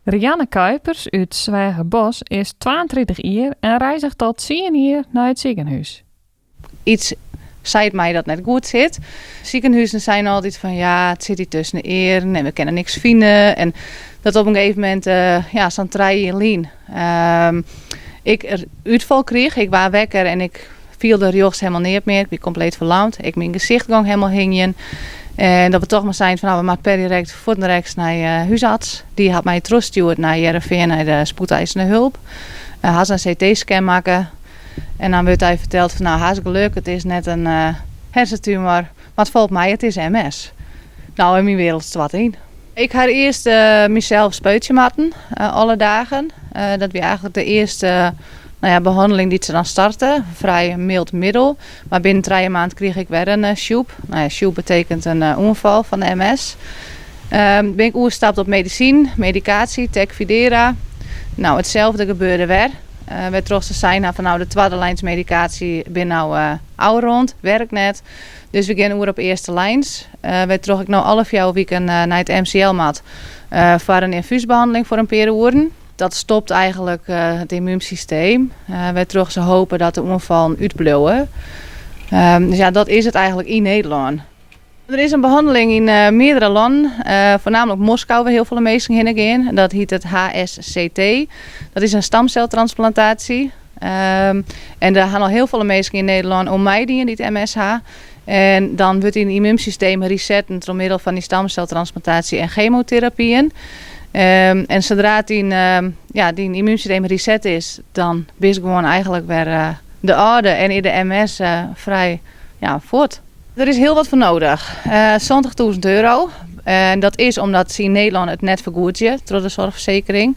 Rianne Kuipers út Sweagerbosk is 32 jier en reizget al tsien jier nei it sikehûs. Yts seit my dat net goed sit. Sikehûzen seine altyd fan ja, it sit hjir tusken de earen en we kinne niks fine. En dat op in gegeven momint, ja, sa'n 3 jier lyn, ik in útfal krige. Ik waard wekker en ik fielde rjochts hielendal neat mear. Ik wie kompleet ferlamd. Ek myn gesicht gie hielendal hingjen. En dat we toch mar seine fan no, we moatte per direkt fuortendaliks nei húsarts. Dy hat my trochstjoerd nei Hearrenfean, nei de spoedeisende hulp. Ha se in CT-scan makke. En dan wurdt dy ferteld fan no, hast gelok, it is net in hersentumor, mar it falt mei, it is MS. No, en myn wereld stoart yn. Ik ha earst mysels spuitsje moatten, alle dagen. Dat wie eigentlik de earste, no ja, behanneling dy't se dan starte. Frij myld middel. Mar binnen 3 maand krige ik wer in sjoep. No ja, sjoep betekent in oanfal fan de MS. Bin ik oerstapt op medisyn, medikaasje, Tecfidera. No, itselde gebeurde wer. Wêrtroch't se seine fan no, de twadde lijns medikaasje bin no ôfrûn, werkt net. Dus we gean oer op earste lijns. Wêrtroch't ik no alle 4 wiken nei it MCL moat foar in ynfúsbehanneling foar in pear oeren. Dat stopt eigentlik it ymmúnsysteem, wêrtroch't se hoopje dat de oanfallen útbliuwe. Dus ja, dat is it eigentlik yn Nederlân. Der is in behanneling yn meardere lannen, foarnaamlik Moskou, wêr't hiel folle minsken hinne gean. Dat hjit it HSCT. Dat is in stamseltransplantaasje. En dêr ha al hiel folle minsken yn Nederlân oan meidien dy't MS ha. En dan wurdt dyn ymmúnsysteem resetten troch middel fan dy stamseltransplantaasje en chemoterapyen. En sadra't dyn, ja, dyn ymmúnsysteem reset is, dan bist gewoan eigentlik wer de âlde en is de MS frij, ja, fuort. Der is hiel wat foar nedich. €70.000. En dat is omdat se yn Nederlân it net fergoedzje troch de soarchfersekering.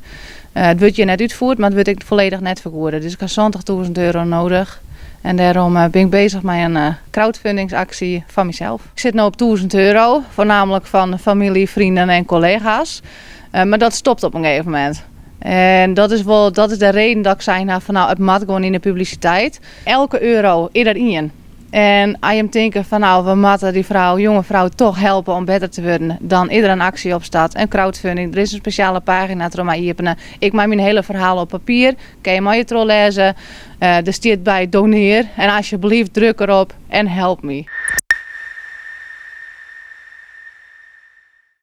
It wurdt hjir net útfierd, mar it wurdt ek folledich net fergoede. Dus ik ha €70.000 nedich. En dêrom bin ik beuzich mei in crowdfundingsaksje foar mysels. Ik sit no op €1000, foarnaamlik fan famylje, freonen en kollega's. Mar dat stopt op in gegeven momint. En dat is wol, dat is de reden dat ik sein ha fan no, it moat gewoan yn de publisiteit. Elke euro is der ien. En as jim tinke fan no, we moatte dy frou, jonge frou toch helpe om better te wurden, dan is der in aksje opstart, in crowdfunding. Der is in spesjale pagina troch my iepene. Ik mei myn hiele ferhaal op papier, kinne je mei trochlêze. Der stiet by donear en asjebleaft druk derop en help my.